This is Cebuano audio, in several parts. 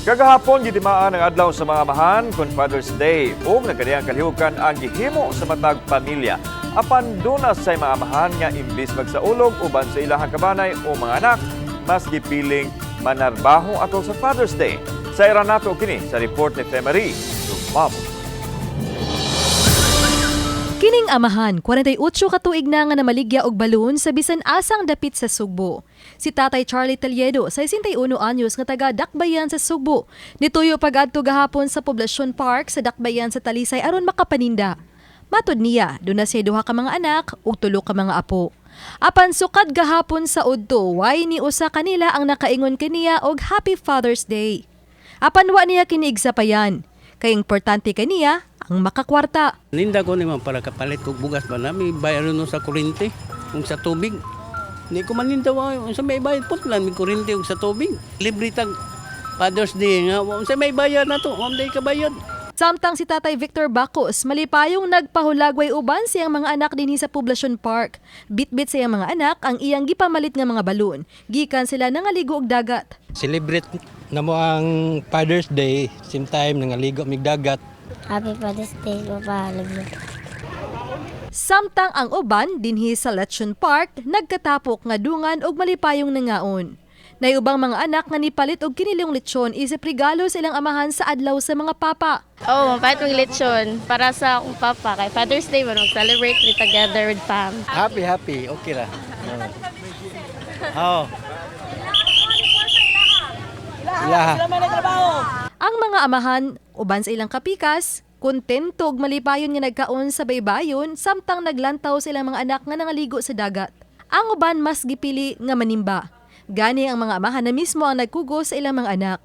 Kagahapon gitimaan ang Adlaw sa mga Amahan kon Father's Day ug nagkadiyang kalihukan ang gihimo sa matag pamilya. Apan duna say mga amahan nga imbis magsaulog uban sa ilahang kabanay o mga anak, mas gipiling manarbaho atol sa Father's Day. Sa ira nato kini sa report ni Femary Dumabo. Kining amahan, 48 ka tuig na nga namaligya og balon sa bisan asang dapit sa Sugbo. Si Tatay Charlie Taliedo, 61 anyos nga taga Dakbayan sa Sugbo, nituyo pag-adto gahapon sa Poblacion Park sa Dakbayan sa Talisay aron makapaninda. Matod niya, duna siya duha ka mga anak ug tulo ka mga apo. Apan sukad gahapon sa udto, way ni usa kanila ang nakaingon kaniya og Happy Father's Day. Apan wa niya kini igsapayan. Kay importante kaniya ang makakwarta. Ninda ko naman para kapalit kog bugas ba nami bayaran no sa kuryente ug sa tubig. Hindi ko maninda wa unsa may bayad put lang may kuryente ug sa tubig. Libre tag Father's Day nga unsa may bayad na to, wa man ka bayad. Samtang si Tatay Victor Bacos, malipayong nagpahulagway uban siyang mga anak dinhi sa Poblacion Park. Bitbit sa iyang mga anak ang iyang gipamalit nga mga balon. Gikan sila nangaligo og dagat. Celebrate na mo ang Father's Day, same time nangaligo mig dagat. Happy Father's Day, Papa. Love you. Samtang ang uban dinhi sa Lechon Park nagkatapok nga dungan og malipayong nangaon. Nayubang mga anak nga nipalit og kinilong lechon isip regalo sa ilang amahan sa Adlaw sa mga Papa. Oh, mapalit mag lechon para sa akong papa. Kay Father's Day man, mag-celebrate mi together with fam. Happy, happy. Okay ra. Oh. Ilaha. Ang mga amahan, uban sa ilang kapikas, kontento ug malipayon nga nagkaon sa baybayon samtang naglantaw sa ilang mga anak nga nangaligo sa dagat. Ang uban mas gipili nga manimba. Gani ang mga amahan na mismo ang nagkugo sa ilang mga anak.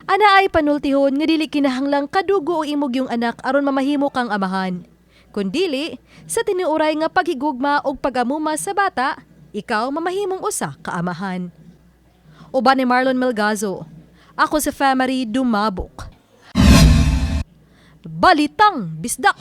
Ana ay panultihon nga dili kinahanglang kadugo o imog yung anak aron mamahimo kang amahan. Kun dili, sa tinuoray nga paghigugma og pagamuma sa bata, ikaw mamahimong usa ka amahan. Uban ni Marlon Melgazo. Ako si Famary Dumabok. Balitang Bisdak!